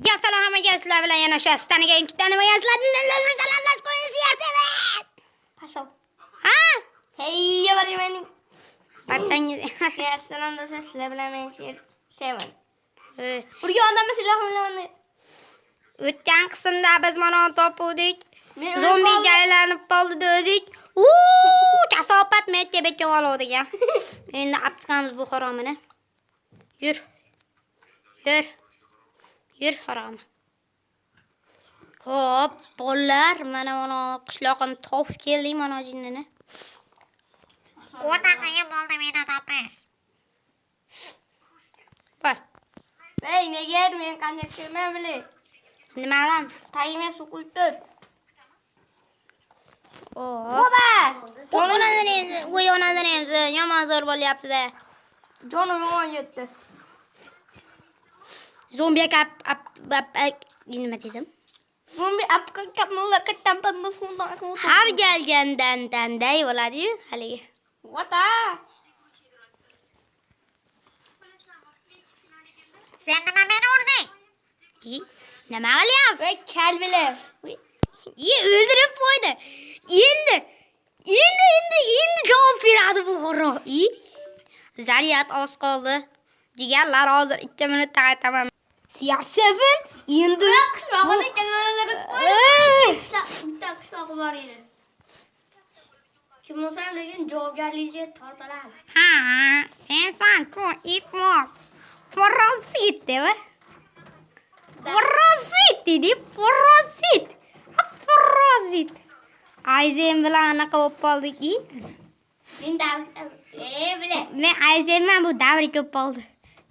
Ya salam hammaga, sizlar bilan yana Shastaniga ikkita nimaga sizlar salomlashib. Пошел. Ha? Hey, mening. Barchangiz. Assalom do'stlar, sizlar bilan men Seven. Urgan odamni silah bilan. O'tgan qismda biz mana topuvdik. Men Zombiga aylanib qoldi dedik. Uuu, kasofat metga bekka oldik ya. Endi olib chiqamiz bu haromini. Yur. Yur. Yur haromi. Hop, bolalar, mana qishloqni topib keldik mana jinnini. O'ta qiyin bo'ldi meni topish. Bor. Ey, nega men qanday chiqman bile? Nima qilamiz? Tagimga suv quyib tur. Oba! Onasini emzi, voy onasini emzi, yomon zo'r bo'lyapti-da. Jonim yomon yetdi. Zombi aka nima dedim? Zombi apka kapmala katampa funda. Har gelgandan danday bo'ladi-yu haligi. Vata. Sen nima meni urding? Nima qilyapsiz? Voy kalbile. O'ldirib qo'ydi. Endi javob beradi bu xoro. Zaryad oz qoldi. Jigarlar hozir 2 minutda qaytaman. CR7 endi qishlog'ini kanallarga qo'ydi. Bitta qishlog'i bor edi. Kim bo'lsam lekin javobgarlikka tortiladi. Ha, sensan-ku itmos. Parazit deb. Parazit dedi, parazit. Parazit. Ayzen bilan anaqa bo'lib qoldik. Men bile. Men Ayzenman, bu davri ko'p bo'ldi.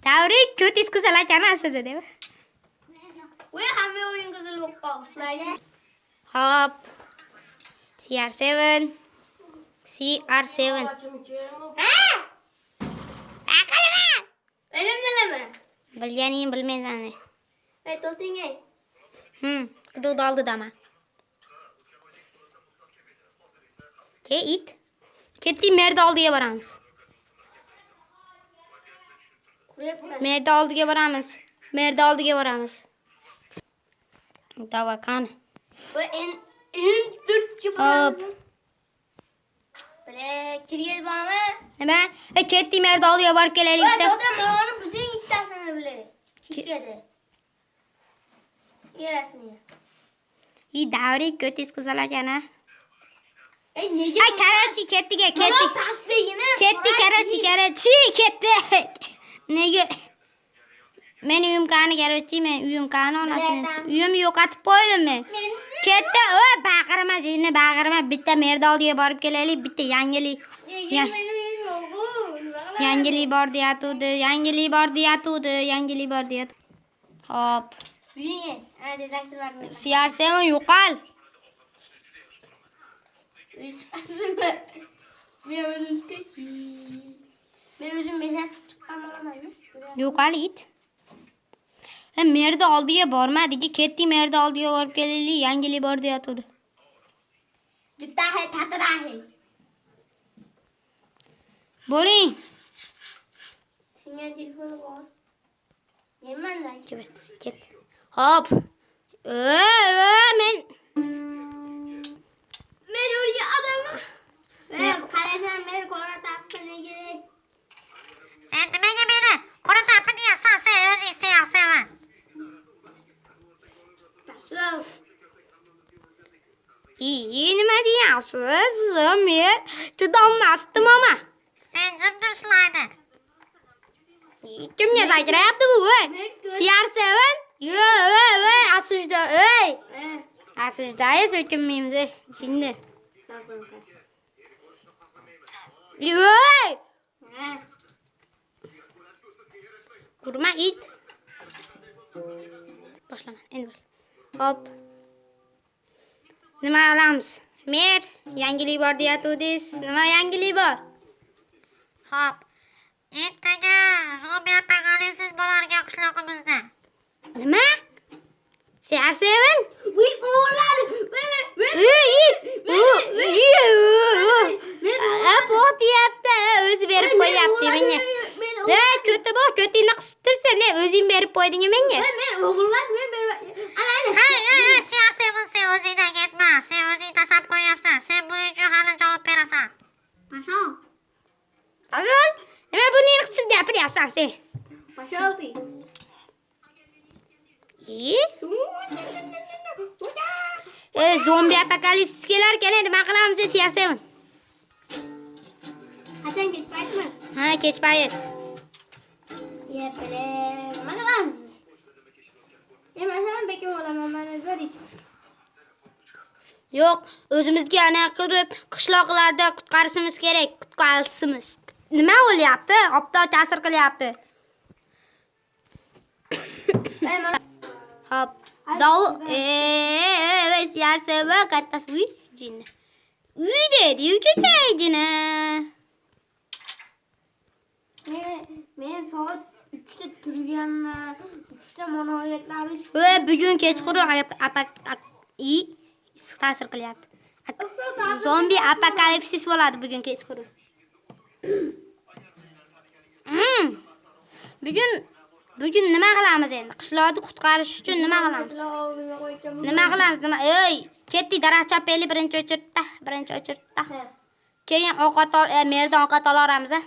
Davri ko'tingiz qizil ekan sizni deb. Voy, hamma o'yin qizil bo'lib qoldi sizlarga. Hop. CR7. CR7. Ha? Aqlman. Bilim bilaman. Bilganing bilmaysan. Ey, to'xting ey. Hudud oldidami? Ke it. Ketdik, merda oldiga boramiz. Merda oldiga boramiz. Merda oldiga boramiz. Dava qani. Bu en turtki Hop. Bile kirgez bormi? Nima? Ketdik, merda oldiga borib kelaylik Voy, bitta. to'xta, mana buzing ikkitasini bile. Kirgedi. Yerasini. Davri ko'tingiz qizil ekan a. Ey, nega? Ha, karachi ketdik, ketdik. Pastligini. Ketdik, karachi, karachi, ketdik. Nega? Men uyim qani, karachi, men uyim qani onasini. Uyimni yo'qotib qo'ydim men. Ketdi, oy, baqirma, seni baqirma. Bitta merda oldiga borib kelaylik, bitta yangilik. Yangilik bor deyatuvdi, yangilik bor deyatuvdi, yangilik bor deyatuvdi. Hop. Uyingga, ana tezlashtirib. CR7 yo'qol. Chiqasizmi? Men o'zim chiqay. Men o'zim mehnat chiqqan bo'laman. Yo'qol it. Merda oldiga bormadik, ketdik, merda oldiga borib kelaylik, yangilik bor deyatuvdi. Bitta tatirahi. Bo'ling. Senga telefon bor. Yemandan Ket. Hop. Men Men urgan odamim. Men qarasam men qora tapini kerak. Sen nimaga meni qora tapi deyapsan? Sen o'zing CR7. Pashol. Nima deyapsiz? Men chidolmasdim ama. Sen jim tur slayder. Kimga sakrayapti bu? Voy. CR7? Yo'q, voy, asujda, ey. Asujda so'kinmaymiz, jinni. Voy! Urma it. Boshlama, endi boshla. Hop. Nima qilamiz? Mer, yangilik bor deyatuvdingiz. Nima yangilik bor? Hop. Ertaga zombi apokalipsis bo'larkan qishlog'imizda. Nima? CR7? Voy, o'g'irladi. Ey, it. Bo'tyapti, o'zi berib qo'yapti menga. Ko'ti bor, ko'tingni qisib tursan, o'zing berib qo'yding menga. Men o'g'irladim, men berib Hey, hey, hey, CR7 sen o'zingdan ketma. Sen o'zing tashlab qo'yapsan. Sen buning uchun hali javob berasan. Pashol. Pashol? Nima buni qisib gapiryapsan sen? Pashol ты. Zombi apokalipsis kelar ekan, nima qilamiz CR7? Qachon kech paytmi? Ha, kech payt. Yepele, nima qilamiz biz? Masalan, bekim olaman, mana zarish. Yo'q, o'zimizga ana qilib qishloqlarda qutqarishimiz kerak, qutqarishimiz. Nima bo'lyapti? Obdo ta'sir qilyapti. Hop. Dov, CR7 kattasi uy jinni. Uy dedi-yu kechagina. Men soat 3da turganman. 3da monoyatlarni Va bugun kechqurun issiq ta'sir qilyapti. Zombi apokalipsis bo'ladi bugun kechqurun. Bugun nima qilamiz endi? Qishloqni qutqarish uchun nima qilamiz? Nima qilamiz? Nima? Ey, ketdik daraxt chopaylik birinchi o'chirtda, birinchi o'chirtda. Keyin ovqat merdan ovqat olaveramiz a.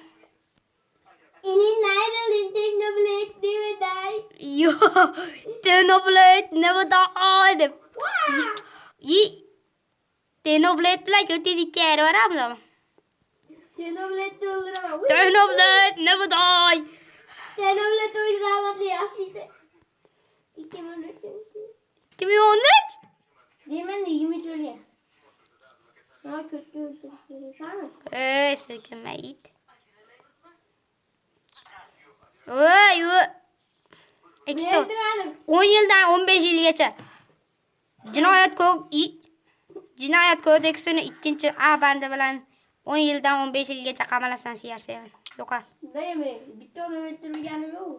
Yo'q, Technoblade never die deb. Technoblade bilan ko'tingiz ikki ayiraveramizmi? Technoblade o'ldiraman. Technoblade never die. Technoblade o'ldiraman yaxshisi. 2013. 2013? Deyman 23 o'lgan. Nima ko'tni o'ldirish kerak? Ey, so'kinma it. Oy, oy. Ikkita. 10 yildan 15 yilgacha. Jinoyat kodeksining 2-A bandi bilan 10 yildan 15 yilgacha qamalasan CR7. Yo'qol. Men bitta odam o'ldirganim yo'q.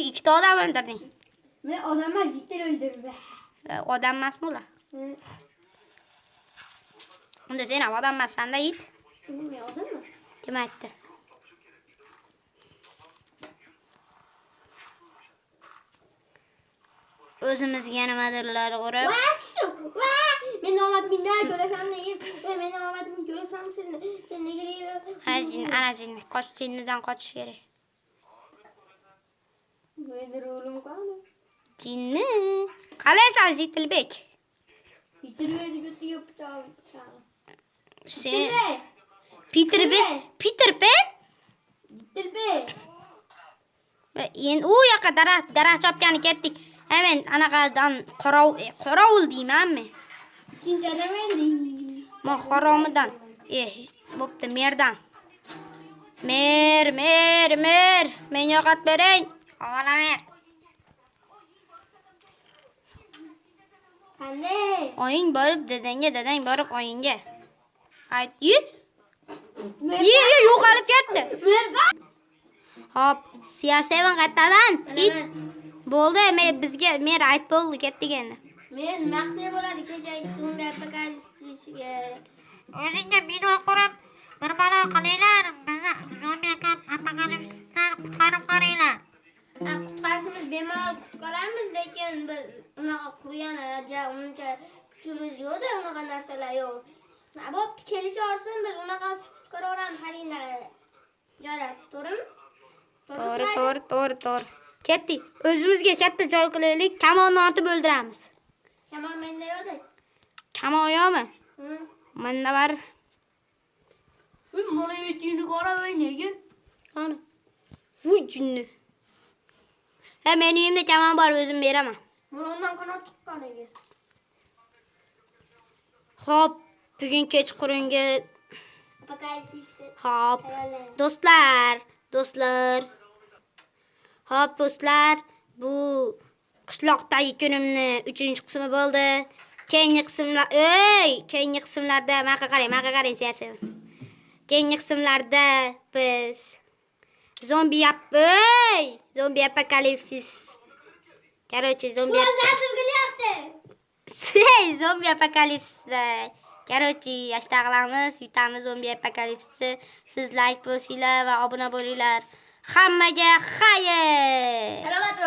Ikkita odam o'ldirding. Men odam emas, yetti o'ldirdim. Odam emasmi ular? Unda sen ham odam emassan-da, it. Men odamman. Kim aytdi? O'zimizga nimadirlar qurib. Men omadimdan ko'rasan nega? Men omadimni ko'rasan sen nega deyapsan? Ha, jin, ana jinni, qoch, jinnidan qochish kerak. O'zir o'lim qoldi. Jinni. Qalaysan, Jitilbek? Jitilbek ko'tiga pichoq. Sen Peter Pan, Peter Pan? Jitilbek. Endi u yoqqa daraxt chopgani ketdik. Hemen anaqadan qorovul deymanmi? Ikkinchi odam endi. Ma haromidan. Bo'pti, merdan. Mer. Menga ovqat bering. Avvalo mer. Qanday? Oying borib dadangga, dadang borib oyingga. Ayt, yo'qolib ketdi. Hop, CR7 qaytadan. It. Bo'ldi, men bizga mer ayt bo'ldi, ketdik endi. Men maqsad bo'ladi kecha zombi apokalipsisga. O'zingga bino qurib, bir balo qilinglar, bizni zombi apokalipsisdan qutqarib qo'yinglar. Qutqarishimiz bemalol qutqaramiz, lekin biz unaqa qurgan uncha kuchimiz yo'q-da, unaqa narsalar yo'q. Bo'pti, kelisha olsin, biz unaqa qutqaraveramiz halinglar. Joylar, to'g'rimi? To'g'ri. Ketdik. O'zimizga katta joy qilaylik, kamonni otib o'ldiramiz. Kamon menda yo'q-da. Kamon yo'qmi? Menda bor. Uy, mana yetingni qoraman nega? Qani? Vuy jinni. Ha, meni uyimda kamon bor, o'zim beraman. Mana undan qanot chiqqan ekan. Xo'p, bugun kechqurungi Xo'p, do'stlar. Xo'p, do'stlar, bu qishloqdagi kunimni 3-qismi bo'ldi. Keyingi qismlar, keyingi qismlarda menga qarang, CR7. Keyingi qismlarda biz zombi apokalipsis. Короче, zombi zombi apokalipsisda. Короче, yashta qilamiz, yutamiz zombi apokalipsisni. Siz like bosinglar va obuna bo'linglar. Hammaga xayr. Salomat.